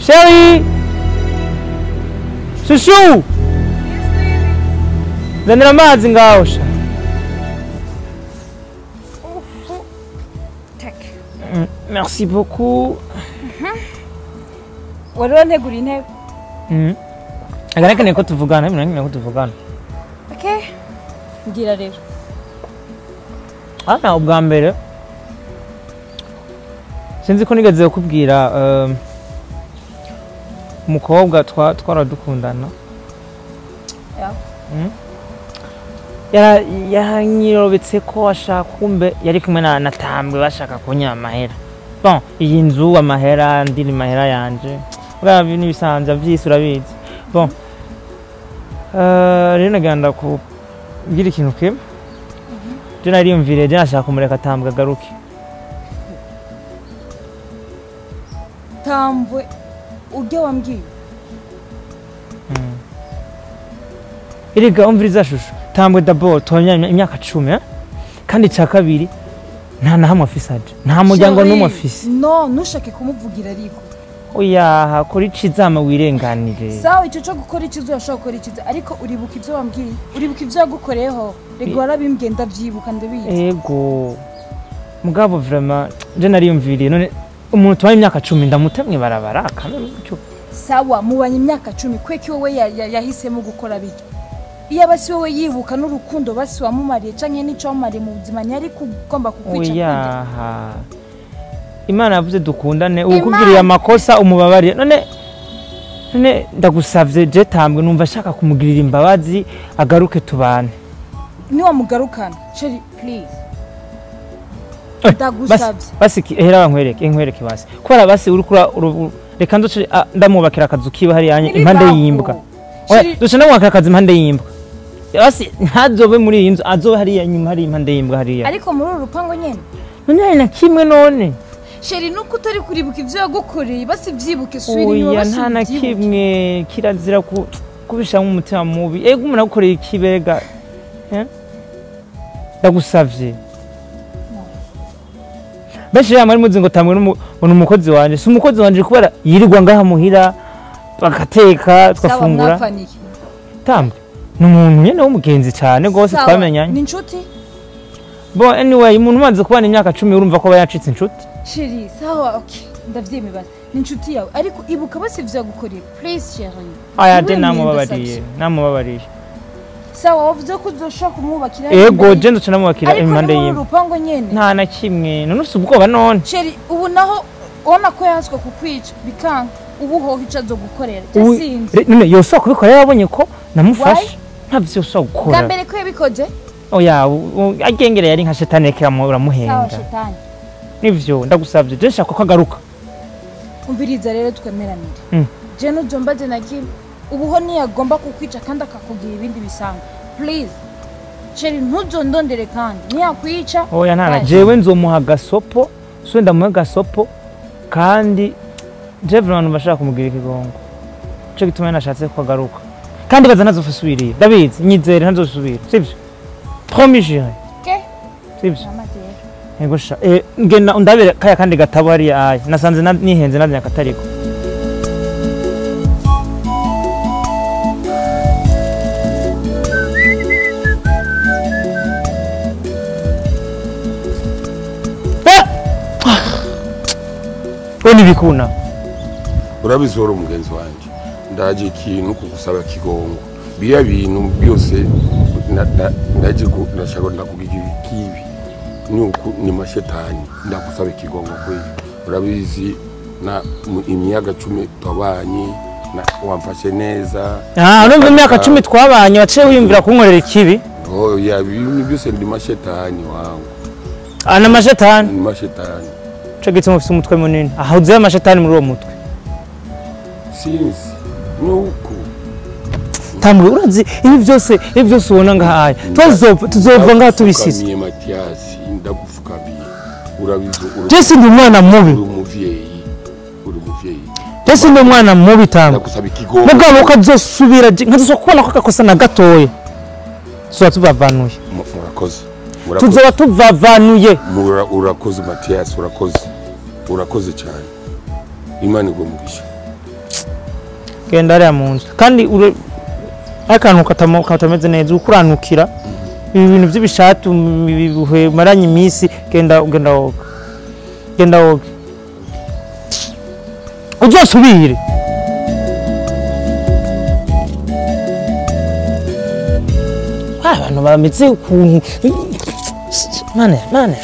Chérie! Chouchou! Zanira amazi ngaho sha. Merci beaucoup. Wari wantegura intebe. Agaragara ko tuvugana, ngira ko tuvugana. Okay. Ngira rero. Ana ubwa mbere sinzi ko nigeze kukubwira umukobwa twaradukundana. Yeah. Yaranyirobetse ko ashaka kumbe yari kumwe na Tambwe bashaka kunya amahera. Bon, iyi nzu amahera ndiri mahera yanje. Urabi nibisanzwe vyisi urabizi. Bon. Rero naganda kubwira ikintu kimwe. Je nariyumvire je nashaka kumureka Tambwe agaruke. Tambwe uryo wambwiye. Erega umviriza shusho. Tambwe d'abord tonya imyaka 10 kandi ca kabiri nta na hamwe afise aje. Nta muryango n'umwe afise. No, ntushake kumuvugira ariko. Oya, kora icizama wirenganire. Sawa ico cyo gukora ikizo yashaka gukora ikiza ariko uribuka ivyo wambwiye, uribuka ivyo yagukoreyeho. Rego warabimbwiye ndavyibuka ndabizi. Ego. Mugabo vraiment je nariyumviriye none umuntu twaye imyaka 10 ndamutemwe barabara kamwe cyo. Sawa mubanye imyaka 10 kweki wowe yahisemo gukora bijya. Iyo basi wowe yibuka n'urukundo basi wamumariye canke nico wamumariye mu buzima ntiyari kugomba kukwica. Oya. Imana yavuze dukundane ukugiriye amakosa umubabariye none ndagusavye je Tambwe numva ashaka kumugirira imbabazi agaruke tubane. Ni wamugarukana chérie please. Ndagusavye. Basi hera bankwereke inkwereke basi. Kubera basi urikura reka ndoce ndamubakira akazu kiba hari yanye impande yimbwa. Oya duce ndamubakira akazu impande yimbwa. Basi ntazobe muri iyi nzu azobe hariya nyuma hari impande yimbwa hariya. Ariko muri uru rupango nyene. None na kimwe none. Chérie nuko utari kuribuka ivyo yagukoreye basi vyibuke subira inyuma basi. Oya nta na kimwe kirazira kubisha umutima mubi. Ego umuntu agukoreye ikibega. Ndagusavye. Benshi ya muri muzi ngo Tambwe n'umukozi wanje. Si umukozi wanje kubera yirirwa ngaha muhira bagateka twafungura. Tambwe ni umuntu nyene w'umugenzi cyane gose twamenyanye. Ni inshuti? Bon anyway umuntu umaze kubana imyaka 10 urumva ko bayacitse inshuti. Chérie sawa okay ndavyemeye ni inshuti yawe ariko ibuka basi ivyo yagukoreye please chérie. Aya de namubabariye namubabariye. Sawa wavuze ko uzoshaka kumwubakira. Ego je ndoca namubakira impande yiwe. Ariko urupango nyene. Nta na kimwe none ufise ubwoba none. Chérie ubu naho ubona ko yanswe kukwica bikanga ubu ho ico azogukorera sinzi. None yosoka kubikora yabonye ko namufashe ntavyo yosoka gukora. Bwa mbere ko yabikoze? Oya agengere yari nka shetani uramuhenda. Sawa shetani. Nivyo ndagusavye je nshaka ko agaruka. Umviriza rero twemeranire. Je nuzombaze na kimwe ubuho ntiyagomba kukwica kandi akakubwira ibindi bisanga. Please. Chérie ntuzondondere kandi ntiyakwica. Oya ntana jewe nzomuha gasopo, so ndamuha gasopo kandi je vraiment bashaka kumugira ikigongo. Cyo gituma nashatse ko agaruka. Kandi baza ntazofasubiriye. Ndabizi nyizere ntazosubira. Sivyo? Promis chérie. Okay. Sivyo? Ego sha. Ngenda undabere kaya kandi gatabo hari aya. Nasanze nihenze navya katariko. Oni bikuna. Urabizora umugenzi wanje. Ndaje ikintu kugusaba kigongo. Biya bintu byose ndaje ndashaka ndakugira kibi. Nuko ni mashetani ndagusaba ikigongo kwe. Urabizi na imyaka 10 twabanye na wamfashe neza. Urumva imyaka 10 twabanye waciye wiyumvira kunkorera ikibi? Oya ibintu byose ndi mashetani wangu. Na mashetani? Ni mashetani. Cyo gituma ufise umutwe munini. Aha uzuye amashetani muri uwo mutwe. Sinzi nuko Tambwe urazi ibi byose ubona ngahaye. Tuzova ngaha tubisize. Mathias ndagufukamiye. Urabizi Je sindi umwana mubi. Uri umuvyeyi. Uri umuvyeyi. Je sindi umwana mubi Tambwe. Ndagusaba ikigongo. Mugabo ukazosubira nkazosubira kubona ko gakosa na gatoya. Tuzoba tubavanuye. Murakoze. Tuzoba tubavanuye. Urakoze Mathias urakoze. Urakoze cyane. Imana igomba umugisha. Genda hariya mu nzu. Kandi akantu katameze neza ukuranukira. Ibi bintu by'ibishatu maranye iminsi genda genda woga. Genda woga. Uzosubire. Abantu bameze ukuntu mane mane.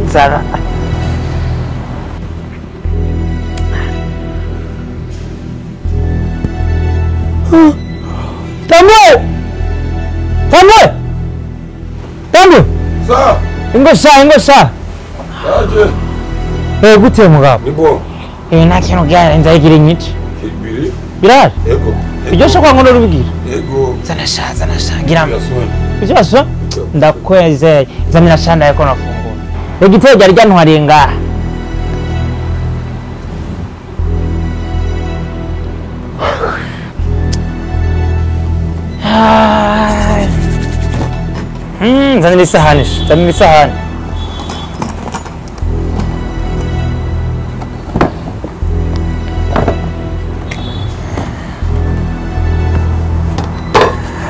Inzara. Tambwe! Tambwe! Tambwe! Sa! Ingo sha, ingo sha! Yaje! Eh, gute mugabo? Ni bon. Eh, nta kintu gihari inzara igira inyice. Biri? Birahari? Ego. Iryoshe kwa ngono rubigira? Ego. Zana sha, zana sha. Ngira. Ivyo baswa? Ndakwezeye. Zanira sha ndayako nafungura. Igitego ryari ryantwariye ngaha. Zanira isahani, zanira isahani.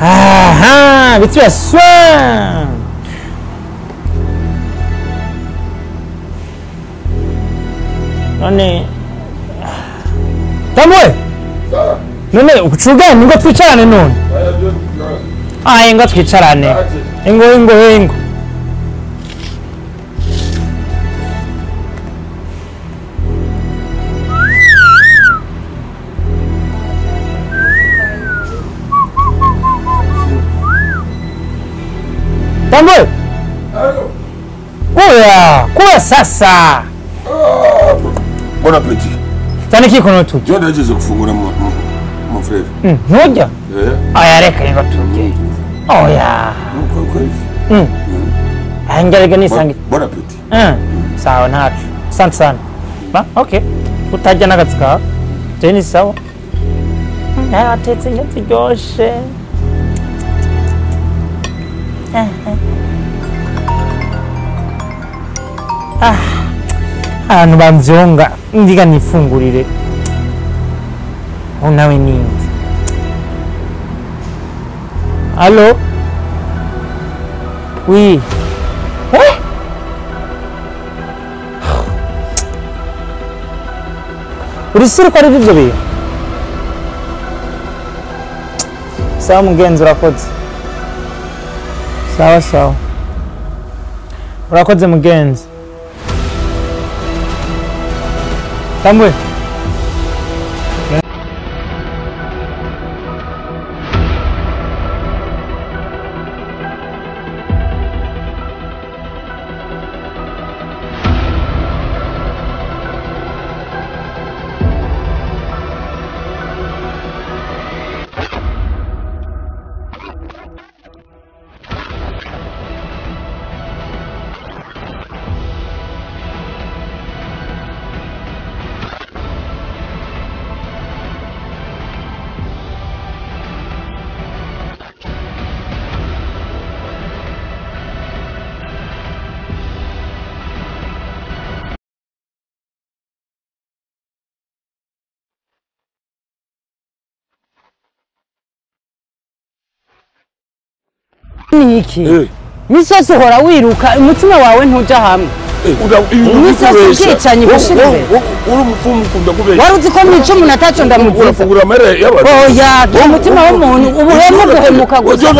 Aha, bitu ya soin. None Tambwe! None ucugane ngo twicarane none. Ah, ngo twicarane. Ingo ingo ingo. Tambwe! Kuya, kuya sasa. Bon appétit. Tani kiko no tujya. Jya ndageze gufungura mon frère. Ntujya? Eh. Oya reka ngo tujye. Oya. Angarega nisange. Bon appétit. Sawa ntacu. Asante sana. Ba, okay. Utajya n'agatsika. Je ni sawa. Natetse indya ziryoshe. Ah. Abantu bamvyonga ndiga nifungurire. Oh nawe ninde? Allo? Oui. Eh? Uri ko ari ivyo bintu? Sawa mugenzi urakoze. Sawa sawa. Urakoze mugenzi. Tambwe. Niki misozi uhora wiruka umutima wawe ntuja hamwe. Misozi ubwicanyi bushira imbere. Uri umupfumu ukunda kubeshya. Wari uzi ko mwica umuntu ataco ndamuziza. Oya, umutima w'umuntu ubuhemu guhemuka gusa.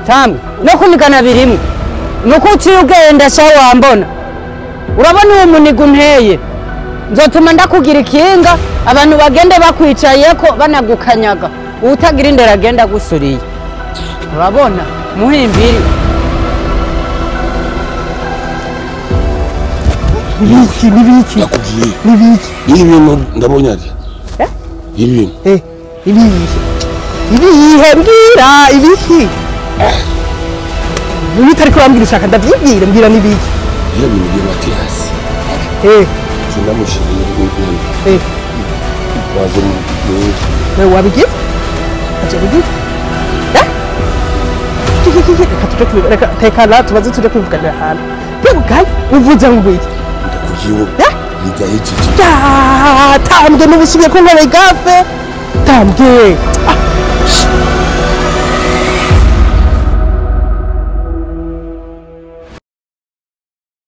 Tamwe no kunigana birimwe. Nuko uciye ugenda sha wambona. Urabona uwo muniga unteye. Nzotuma ndakugira ikinga abantu bagende bakwicayeko banagukanyaga. Utagira indera agenda gusuriye. Urabona muhimbiri. Nibiki nibiki. Nakubwiye. Nibiki. Ibintu ndabonye ati. Eh? Ibintu. Eh, ibihe. Ibihe mbwira ibiki. Niba utariko urambwira ushaka ndavyibwire, mbwira n'ibiki. Iyo bintu bya Matiyasi. Sinamushiriye nyene. Waze mu Wewe wabigize? Aje bigize? Eh? Kiki kiki reka tuje kubivuga, reka tekana tubaze tuje kubivuganira ahantu. Mbega uvuze ngo iki? Ndakubwiye ntigahejeje. Ya, tambwe n'ubusubiye ko nkoreye gafe. Tambwe. Ah.